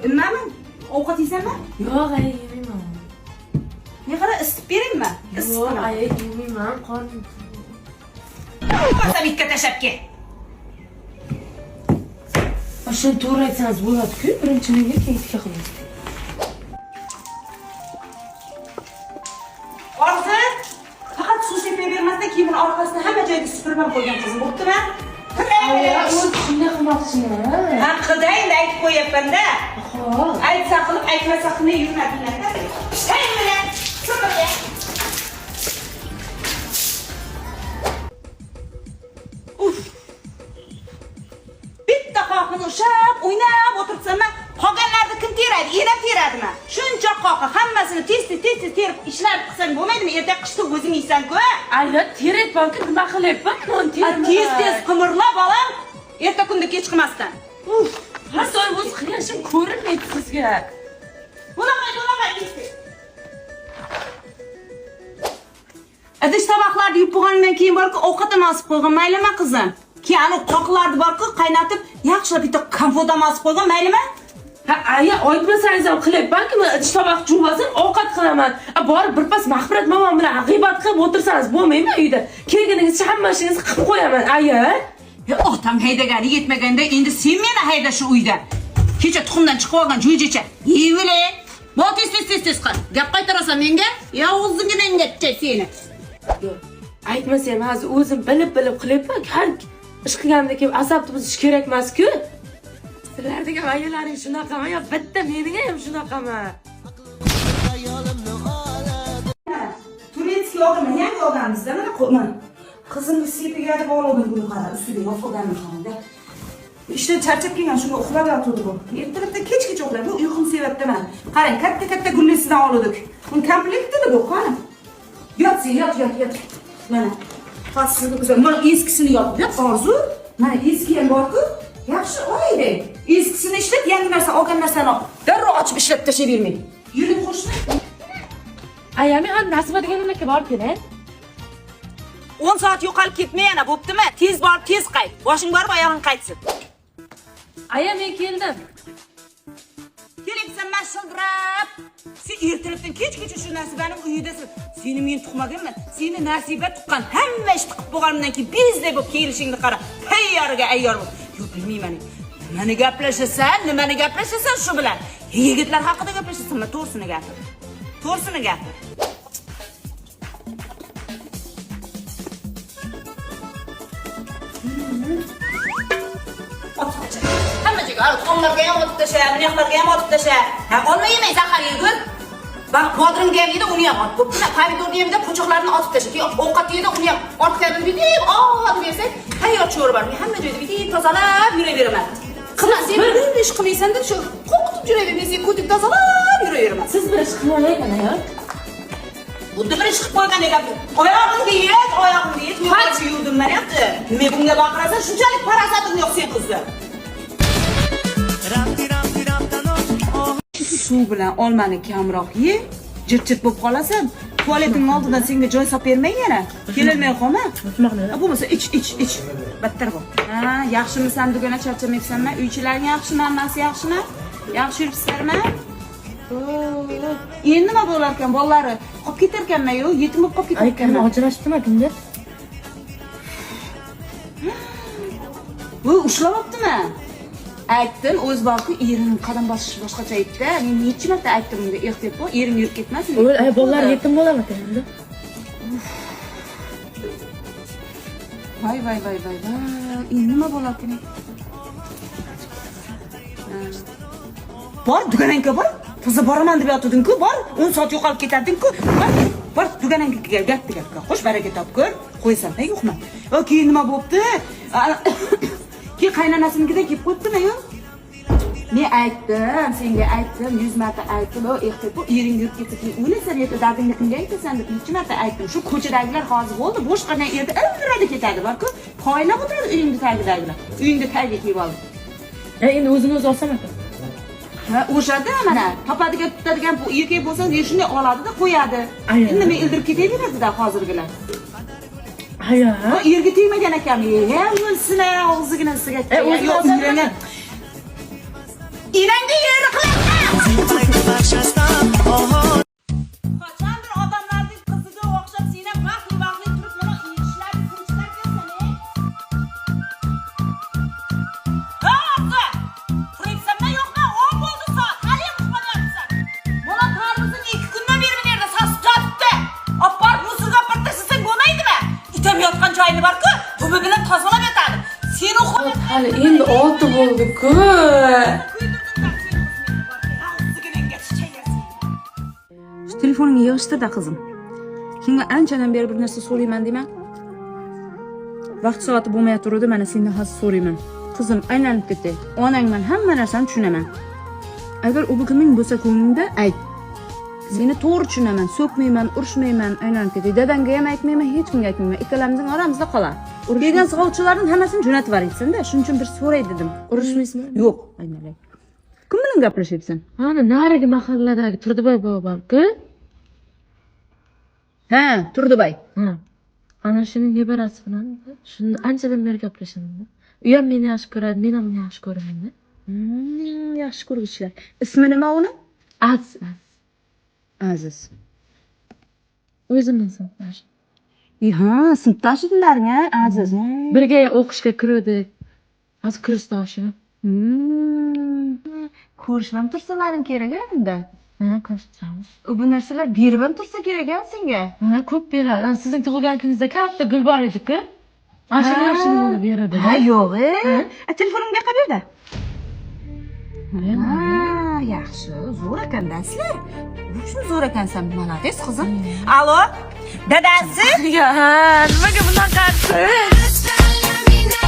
Nimami? Ovqat yeysanmi? Yo'q, aya, yemayman. Men qara, isitib beraymi? Yo'q, aya, yemayman, qornim. Bo'lmasa bitta tashlab kel. Shuni to'g'ri aytsangiz bo'ladi-ku, birinchi menga, keyin sizga qilamiz. Orzu, faqat suv sepavermasdan keyin buni orqasini hamma joyga supurib ham qo'ygan qizim, bo'ptimi? Aya, o'zi shunday qilmoqchiman. Ha, qilda endi, aytib qo'yyapman-da. Xo'p. Aytsa qilib, aytmasa qilmay yurmadinglar-da. Pishtang bilan supurga. Uf. Bitta qoqini ushlab, o'ynab o'tiribsanmi, qolganlarni kim teradi? Enam teradimi? Shuncha qoqi hammasini tez-tez tez-tez terib ishlar qilsang bo'lmaydimi? Erta qishda o'zing yeysan-ku. Aya, teryapman-ku, nima qilyapman? Non termay. Tez-tez qimirla, bolam. Erta kunda kech qilmasdan. Uf. Har doim o'z qilgan ishim ko'rinmaydi sizga. Bunaqa, bunaqa tez-tez. Idish toboqlarni yuvib bo'lgandan keyin borku, ovqat ham osib qo'ygan, maylimi qizim? Keyin anavi qoqlarni borku, qaynatib, yaxshilab bitta kompot ham osib qo'ygan, maylimi? Ha, aya, aytmasangiz ham qilyapman-ku, men idish toboq yuvmasam ovqat qilaman. A, borib birpas Mag'firat momam bilan g'iybat qilib o'tirsangiz bo'lmaymi uyda? Kelguningizcha hamma ishingizni qilib qo'yaman, aya. E, otam haydagani yetmaganda endi sen meni hayda shu uyda. Kecha tuxumdan chiqib olgan jo'jacha. Yeyvile. Bo'l, tez tez tez tez qil. Gap qaytarasan menga? Ya o'zingga seni. Yo'q, aytmasam hozir o'zim bilib bilib qilyapman. Har ish qilganimda kelib asabni buzish kerak emas-ku. Sizlarning ham ayolaring shunaqami yo bitta mening ham shunaqami? Турецкий olganman, yangi olganmizda, mana mana. Qizimni sepiga deb oldim buni, qara, ustiga yopilganini qarangda. Ishdan charchab kelgan, shunga uxlab yotuvdi bu. Ertalabdan kechgacha uxlaydi. Bu uyquni sevadida mana. Qarang, katta katta gullisidan oldik. Buni komplekt edi bu, qani. Yot sen, yot, yot, yot. Mana. Hozir sizga ko'rsataman. Mana eskisini yopib yot, Orzu. Mana eski ham bor-ku. Yaxshi, oyday. Eskisini ishlat, yangi narsa olgan narsani darrov ochib ishlatib tashlay bermang. Yuring, qo'shni. Aya, men ham Nasiba deganlarga borib kelay. 10 soat yo'qolib ketma yana, bo'ptimi? Tez borib, tez qayt. Boshing borib, oyog'ing qaytsin. Aya, men keldim. Kelibsan man shildirab. Sen ertalabdan kechgacha shu Nasibaning uyidasan. Seni men tug'maganman. Seni Nasiba tuqqan. Hamma ishni qilib bo'lganimdan keyin bezday bo'lib kelishingni qara. Tayyoriga ayyor bo'lib. Yo'q, bilmayman. Nimani gaplashasan? Nimani gaplashasan shu bilan? Yigitlar haqida gaplashasanmi? To'g'risini gapir. To'g'risini gapir. Otib tasha. Hamma joyga, hali tuxumlarga ham otib tasha, buyoqlarga ham otib tasha. Ha, olma yemay, zahar yegur. Bak, bodringni ham yedi, uni ham ot. Bo'ptimi? Pomidorni ham yedi, po'choqlarini otib tasha. Keyin ovqat yedi, uni ham ortga bitib, otib bersak, tayyor sho'rva bor. Men hamma joyda bitib tozalab yuraveraman. Qilma, sen bir ish qilmaysan-da, shu qo'rqitib yuraver, men seni ko'tik tozalab yuraveraman. Siz bir ish qilmayman, aya. Xuddi bir ish qilib qo'ygandek gap. Oyog'imga yet, oyog'imga yet. Men qancha yuvdim mana yoqda. Nima bunga baqirasan? Shunchalik farosating yo'q sen qizni. Suv bilan olmani kamroq ye, jirt-jirt bo'lib qolasan. Tualetingning oldidan senga joy solib bermay yana. Kelolmay qolma. Ha, bo'lmasa ich, ich, ich. Battar bo'l. Ha, yaxshimisan dugona, charchamayapsanmi? Uychilaring yaxshimi, hammasi yaxshimi? Yaxshi yuribsizlarmi? Endi nima bo'lar ekan, bolalari qolib ketar ekanmi yo, yetim bo'lib qolib ketar ekanmi? Ajrashdimi kimdir? Bu ushlabaptimi? Aytdim, o'z borku, erining qadam bosishi boshqacha aytdi. Men necha marta aytdim unga, ehtiyot bo'l, ering yurib ketmasin. Ay, bolalar yetim bo'ladimi endi? Voy voy voy voy voy. Endi nima bo'lar ekan? Bor, duganangga bor. Toza boraman deb yotding-ku, bor. 10 soat yo'qolib ketarding-ku. Bor, bor, duganangga gap gapga. Xo'sh, baraka topkur. Qo'yasan-da, yo'qmi? O, keyin nima bo'pti? Keyin qaynonasinikidan kelib qo'yibdimi, yo'q? Men aytdim, senga aytdim, 100 marta aytdim, o ehtiyot bo'l, ering yurib ketsa keyin o'lasan, erta dardingni kimga aytasan deb necha marta aytdim. Shu ko'chadagilar hozir bo'ldi, bo'sh qilgan erta ildiradi ketadi, borku, poylab o'tiradi uyingni tagidagilar. Uyingni tagiga kelib oldi. Endi o'zini o'zi olsam ekan. Ha, o'shada mana topadigan tutadigan bu erkak bo'lsa, shunday oladi-da qo'yadi. Indamay ildirib ketaveradida hozirgilar. Aya. Ha, erga tegmagan ekan. E, o'lsin, og'zigina siga. O'zini Yo'q, olsam uylangan. Enangga yeri qilasan. Qachondir odamlarning qiziga o'xshab sen ham vaqtli vaqtli turib mana ishlar tinchlar kelsan, ey. Ha, Arzu! Turibsanmi yo'qmi? 10 bo'ldi soat. Hali ham uxlamayapsan. Bola tarvuzini 2 kundan beri bu yerda sasib yotibdi. Olib borib musorga olib tashlasang bo'lmaydimi? Itam yotgan joyini bor-ku, dubi bilan tozalab yotadi. Sen uxlab Hali endi 6 bo'ldi-ku. Kuydirding. Shu telefoningni yig'ishtirda, qizim. Shunga anchadan beri bir narsa so'rayman deyman. Vaqt soati bo'lmay turuvdi, mana sendan hozir so'rayman. Qizim, aylanib ketdi. Onangman, hamma narsani tushunaman. Agar u kiming bo'lsa ko'nglingda ayt. Seni to'g'ri tushunaman, so'kmayman, urushmayman, aylanib ketay. Dadangga ham aytmayman, hech kimga aytmayman. Ikkalamizning oramizda qoladi. Kelgan sovchilarning hammasini jo'natib yuboraysan-da. Shuning uchun bir so'ray dedim. Urushmaysizmi? Yo'q, aylanay. Kim bilan gaplashyapsan? Ana narigi mahalladagi Turdiboy bobo bor-ku. Ha, Turdiboy. Ha. Ana shuning nevarasi bilan shuni anchadan beri gaplashaman. U ham meni yaxshi ko'radi, men ham uni yaxshi ko'raman. Yaxshi ko'ruvchilar. Ismi nima uni? Aziz. Aziz. O'zimning sinfdoshim. Ha, sinfdosh edilaring, ha, Aziz. Birga o'qishga kirdik. Hozir kursdoshim. Ko'rishib ham tursalaring kerak a unda. Ha, ko'rishib turamiz. U bu narsalar berib ham tursa kerak a senga. Ha, ko'p beradi. Ana sizning tug'ilgan kuningizda katta gul bor edi-ku. Ana shuni ham shuni beradi. Ha, yo'q, e. Telefonimga qayerda berdi? Ha, yaxshi, zo'r ekanda sizlar. Shuni zo'r ekansan, молодец, qizim. Alo, dadasi? Ya, nimaga bunaqasi? Hasta la mina.